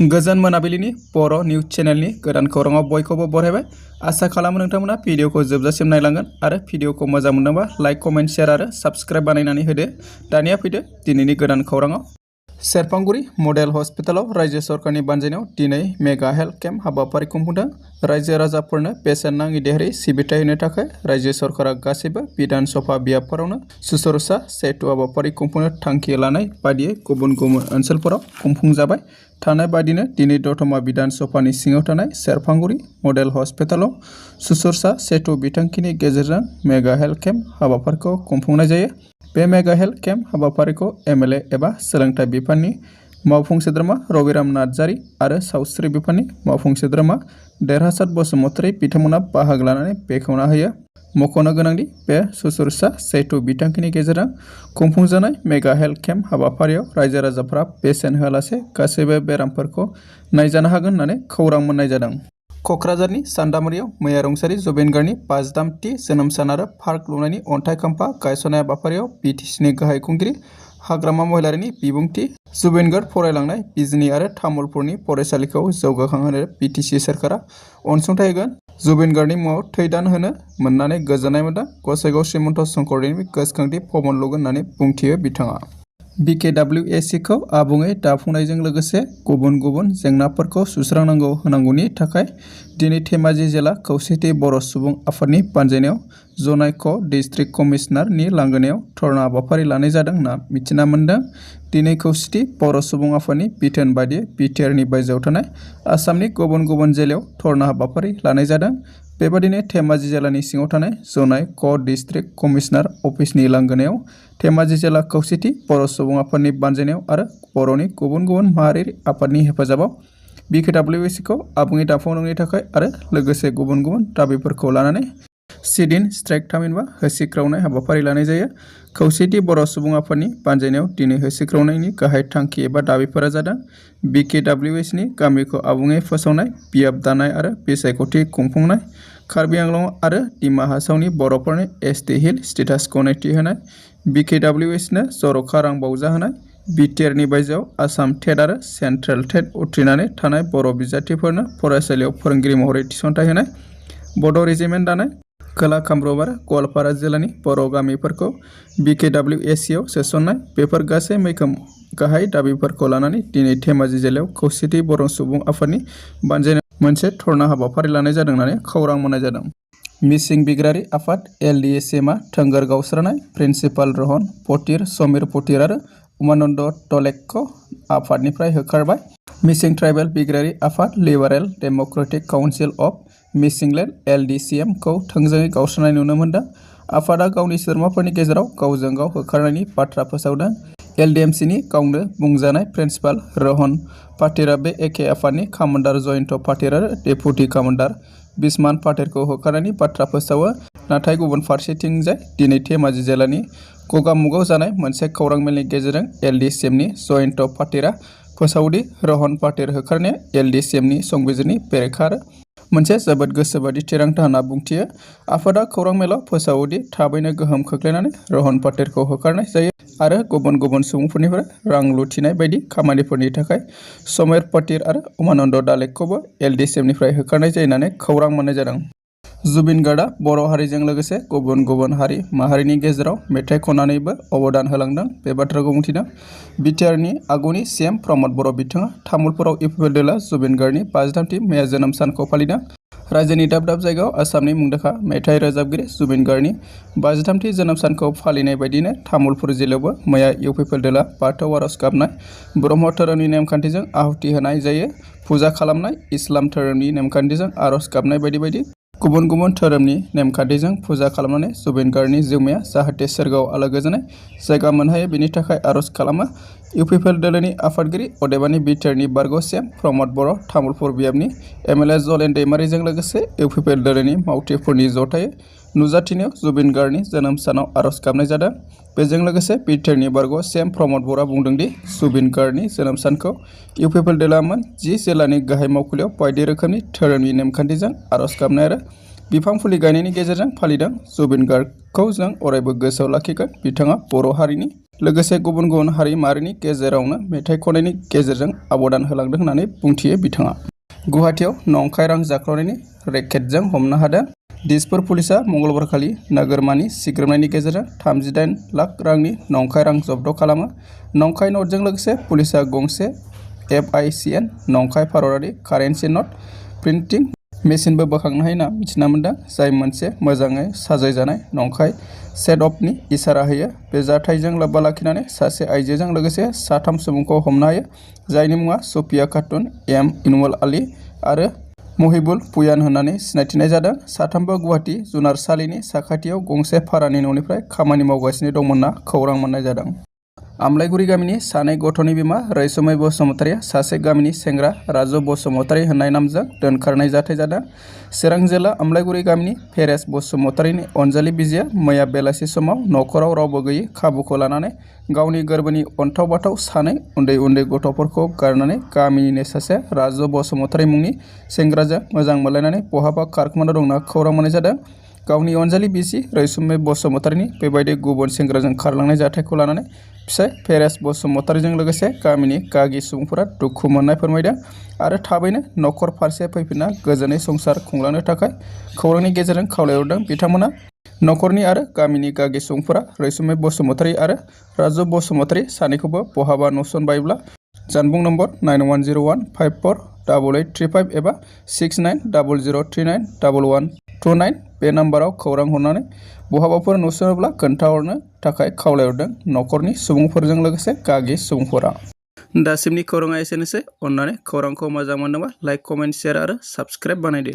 गोजोन मोनाबिलिनि बर' निउज चेनेलनि गोदान खौराङाव बयखौबो बरायबाय। आसा खालामो नोंथांमोना भिडिअखौ जोबजासिम नायलांगोन आरो भिडिअखौ मोजां मोनदोंबा लाइक, कमेन्ट, शेयार आरो साबस्क्राइब बानायनानै होदो। दानिया फैदो दिनैनि गोदान खौराङाव। सेरफांगुरि मडेल हस्पिटालाव रायजो सरकारनि बानजायनायाव दिनै मेगा हेल्थ केम्प हाबाफारि खुंफुंदों। रायजो राजाफोरनो बेसेन नाङि देहायारि सिबिथाय होनो थाखाय रायजो सरकारा गासैबो बिधान सभा बियाबफोरावनो सुसुरूसा सेतु हाबाफारि खुंफुंनो थांखि लानाय बादियै गुबुन गुबुन ओनसोलफोराव खुंफुंजाबाय थानाय बादिनो दिनै दतमा बिधान सभानि सिङाव थानाय सेरफांगुरि मडेल हस्पिटालाव सुसुरूसा सेतु बिथांखिनि गेजेरजों मेगा हेल्थ केम्प हाबाफारिखौ खुंफुंनाय जायो। बे मेगा हेल्थ केम्प हाबाफारिखौ एमएलए एबा सोलोंथाइ बिफाननि मावफुं सोद्रोमा रबिराम नार्जारि आरो सावस्रि बिफाननि मावफुं सोद्रोमा देरहासात बसुमतारी बिथांमोना बाहागो लानानै बेखेवना होयो। मख'नो गोनांदि बे सुसुरूसा सेतु बिथांखिनि गेजेरजों खुंफुंजानाय मेगा हेल्थ केम्प हाबाफारियाव रायजो राजाफोरा बेसेन होआलासे गासैबो बेरामफोरखौ नायजानो हागोन होननानै खौरां मोननाय जादों। क'क्राझारनि सान्दामारियाव मैया रुंसारि जुबेन गार्गनि 5थि जोनोम सान आरो पार्क लुनायनि अन्थाइ खाम्फा गायसननाय हाबाफारियाव बिटिसिनि गाहाय खुंगिरि हाग्रामा महिलारिनि बिबुंथि। जुबेन गार्ग फरायलांनाय बिजनी आरो तामुलपुरनि फरायसालिखौ जौगाखांहोनो बिटिसि सोरखारा अनसुंथाइ होगोन। जुबेन गार्गनि मुङाव थै दान होनो मोननानै गोजोननाय मोनदों। गसाइगाव श्रीमन्त शंकरदेवनि गोसोखांथि भवन लुगोन होननानै बुंथियो बिथाङा। बिकेडब्लिउएसिखौ आबुङै दाफुंनायजों लोगोसे गुबुन गुबुन जेंनाफोरखौ होनांगौनि थाखाय दिनै धेमाजि जिल्ला खौसेथि बर' सुबुं आफादनि बानजायनायाव जनाय क डिस्ट्रिक्ट कमिशनारनि लांगोनायाव धर्ना हाबाफारि लानाय जादों होनना मिथिना मोन्दों। दिनै खौसेथि बर' सुबुं आफादनि बिथोन बादियै बिटिआरनि बायजोआव थानाय आसामनि गुबुन गुबुन जिल्लायाव धर्ना हाबाफारि लानाय जादों। बेबादिनो धेमाजि जिल्लानि सिङाव थानाय जनाय क डिस्ट्रिक्ट कमिशनार अफिसनि लांगोनायाव धेमाजि जिल्ला खौसेथि बर' सुबुं आफादनि बानजायनायाव आरो बर'नि गुबुन गुबुन माहारियारि आफादनि हेफाजाबाव बिकेडब्लिउएसिखौ आबुङै दाफुंनायनि थाखाय आरो लोगोसे गुबुन गुबुन दाबिफोरखौ लानानै सिट-इन स्ट्राइक थामहिनबा होसिख्रावनाय हाबाफारि लानाय जायो। खौसेथि बर' सुबुं आफादनि बानजायनायाव दिनै होसिख्रावनायनि गाहाय थांखि एबा दाबिफोरा जादों बिकेडब्लिउएसिनि गामिखौ आबुङै फोसावनाय, बियाब दानाय आरो बिसायख'थि खुंफुंनाय, कार्बि आंलं आरो दिमा हासावनि बर'फोरनि एसटि हिल स्टेटास गनायथि होनाय, बिकेडब्लिउएसिनो जर'खा रां बावजा होनाय, बिटिआरनि बायजोआव आसाम टेट आरो सेन्ट्रेल टेट उथ्रिनानै थानाय बर' बिजाथिफोरनो फरायसालियाव फोरोंगिरि महरै थिसनथाइ होनाय, बड' रेजिमेन्ट दानाय, खोला कामरुप आरो गवालपारा जिल्लानि बर' गामिफोरखौ बिकेडब्लिउएसिआव सोसननाय बेफोर गासै मैखोम गाहाय दाबिफोरखौ लानानै दिनै धेमाजि जिल्लायाव खौसेथि बर' सुबुं आफादनि बानजायनायाव मोनसे धर्ना हाबाफारि लानाय जादों होननानै खौरां मोननाय जादों। मिसिं बिग्रायारि आफाद एलडिएसिएमआ थोंगोर गावस्रानाय प्रिन्सिपाल रहन फटिर, समिर फटिर आरो उमानन्द टलेकखौ आफादनिफ्राय होखारबाय। मिसिं ट्राइबेल बिग्रायारि आफाद लिबारेल डेम'क्रेटिक काउन्सिल अफ मिसिंलेन्ड एलडिसिएम खौ थोंजोङै गावस्रानाय नुनो मोन्दों। आफादा गावनि सोद्रोमाफोरनि गेजेराव गावजों गाव होखारनायनि बाथ्रा फोसावदों। एलडिएमसिनि गावनो बुंजानाय प्रिन्सिपाल रहन फाटिरआ बे एखे आफादनि कामान्डार जयन्त फाटिर आरो डेपुटि कामान्डार बिस्मान फाटिरखौ होखारनायनि बाथ्रा फोसावो। नाथाय गुबुन फारसेथिंजाय दिनै धेमाजि जिल्लानि गगामुगाव जानाय मोनसे खौरां मेलनि गेजेरजों एलडिसिएमनि जयन्त फाटिरआ फोसावदि रहन फाटिर होखारनाया एलडिसिएमनि संबिजिरनि बेरेखा आरो मोनसे जोबोद गोसोबायदि थिरांथा होनना बुंथियो। आफादा खौरां मेलाव फोसावोदि थाबैनो गोहोम खोख्लैनानै रहन फाटिरखौ होखारनाय जायो आरो गुबुन गुबुन सुबुंफोरनिफ्राय रां लुथिनाय बायदि खामानिफोरनि थाखाय समिर फटिर आरो उमानन्द दालेकखौबो एलडिसिएमनिफ्राय होखारनाय जायो होननानै खौरां मोननाय जादों। जुबेन गार्गआ बर' हारिजों लोगोसे गुबुन गुबुन हारि माहारिनि गेजेराव मेथाइ खननानैबो अबदान होलांदों बे बाथ्राखौ बुंथिदों। बिटिआरनि आगुनि सिएम प्रमद बर' बिथाङा तामुलपुराव इउपिपिएल जुबेन गार्गनि 53थि मेया जोनोम सानखौ फालिदों। रायजोनि दाब दाब जायगायाव आसामनि मुंदांखा मेथाइ रोजाबगिरि जुबेन गार्गनि 53थि जोनोम सानखौ फालिनाय बायदिनो तामुलपुर जिल्लायावबो मैया इउपिपिएल बाथौ आर'ज गाबनाय, ब्रह्म धोरोमनि नेमखान्थिजों आहुति होनाय जायो, फुजा खालामनाय, इस्लाम धोरोमनि नेमखान्थिजों आर'ज गाबनाय बायदि बायदि गुबुन गुबुन धोरोमनि नेमखान्थिजों फुजा खालामनानै जुबेन गार्गनि जिउमाया जाहाथे सोरगोआव आलो गोजोनै जायगा मोनहायो बेनि थाखाय आर'ज खालामो। इउपिपिएल दोलोनि आफादगिरि अदेबानि बिटिआरनि बारग' सिएम प्रमद बर' तामुलपुर बियाबनि एमएलए जलेन दैमारिजों लोगोसे इउपिपिएल दोलोनि मावथिफोरनि जथायै नुजाथिनायाव जुबेन गार्गनि जोनोम सानाव आर'ज गाबनाय जादों। बेजों लोगोसे बिटिआरनि बारग' सिएम प्रमद बर'आ बुंदोंदि जुबेन गार्गनि जोनोम सानखौ इउपिपिएल दोलोआ मोन 10 जिल्लानि गाहाय मावखुलियाव बायदि रोखोमनि धोरोमनि नेमखान्थिजों आर'ज गाबनाय आरो बिफां फुलि गायनायनि गेजेरजों फालिदों। जुबेन गार्गखौ जों अरायबो गोसोआव लाखिगोन। बिथाङा बर' हारिनि लोगोसे गुबुन गुबुन हारि माहारिनि गेजेरावनो मेथाइ खननायनि गेजेरजों अबदान होलांदों होननानै बुंथियो बिथाङा। गुवाहाटीआव नंखाय रां जाख्ल'नायनि रेकेटजों हमनो हादों। दिसपुर पुलिसआ मंगलबारखालि नोगोरमानि सिग्रोमनायनि गेजेरजों 38 लाख रांनि नंखाय रां जब्द खालामो। नंखाय नटजों लोगोसे पुलिसआ गंसे FICN नंखाय भारतारि कारेन्सि नट प्रिन्टिं मेसिनबो बोखांनो हायो होनना मिथिना मोन्दों, जाय मोनसे मोजाङै साजायजानाय नंखाय सेट-अपनि इसारा होयो। बे जाथायजों लोब्बा लाखिनानै सासे आइजोजों लोगोसे 3 सुबुंखौ हमनो हायो, जायनि मुङा सफिया खातुन, इनुअल आली आरो महिबुल पुयान होननानै सिनायथिनाय जादों। 3बो गुवाहाटी जुनारसालिनि साखाथियाव गंसे भारानि न'निफ्राय खामानि मावगासिनो दंमोन होनना खौरां मोननाय जादों। आमलायगुरि गामिनि 2 गथ'नि बिमा रैसुमै बसुमतारिया सासे गामिनि सेंग्रा राजु बसुमतारि होननाय नामजों दोनखारनाय जाथाय जादों। चिरां जिल्ला आमलायगुरि गामिनि पेरेस बसुमतारिनि अनजालि बिजिया मैया बेलासि समाव नखराव रावबो गैयै खाबुखौ लानानै गावनि गोरबोनि अनथाव बाथाव 2 उन्दै उन्दै गथ'फोरखौ गारनानै गामिनिनो सासे राजु बसुमतारि मुंनि सेंग्राजों मोजां मोनलायनानै बहाबा खारखोमाना दं होनना खौरां मोननाय जादों। गावनि अनजालि बिसि रैसुमै बसुमतारिनि बेबायदि गुबुन सेंग्राजों खारलांनाय जाथायखौ लानानै फिसाय पेरेस बसुमतारिजों लोगोसे गामिनि गागि सुबुंफोरा दुखु मोननाय फोरमायदों आरो थाबैनो नखर फारसे फैफिनना गोजोनै संसार खुंलांनो थाखाय खौरांनि गेजेरजों खावलायहरदों। बिथांमोना नखरनि आरो गामिनि गागि सुबुंफोरा रैसुमै बसुमतारि आरो राजु बसुमतारि सानैखौबो बहाबा नुसनबायब्ला जानबुं नम्बर 9101548835 एबा 6900391129 बे नाम्बाराव खौरां हरनानै बहाबाफोर नुसनोब्ला खोन्थाहरनो थाखाय खावलायहरदों नखरनि सुबुंफोरजों लोगोसे गागि सुबुंफोरा। दासिमनि खौराङा एसेनोसै। अन्नानै खौरांखौ मोजां मोनदोंबा लाइक, कमेन्ट, शेयार आरो साबस्क्राइब बानायदो।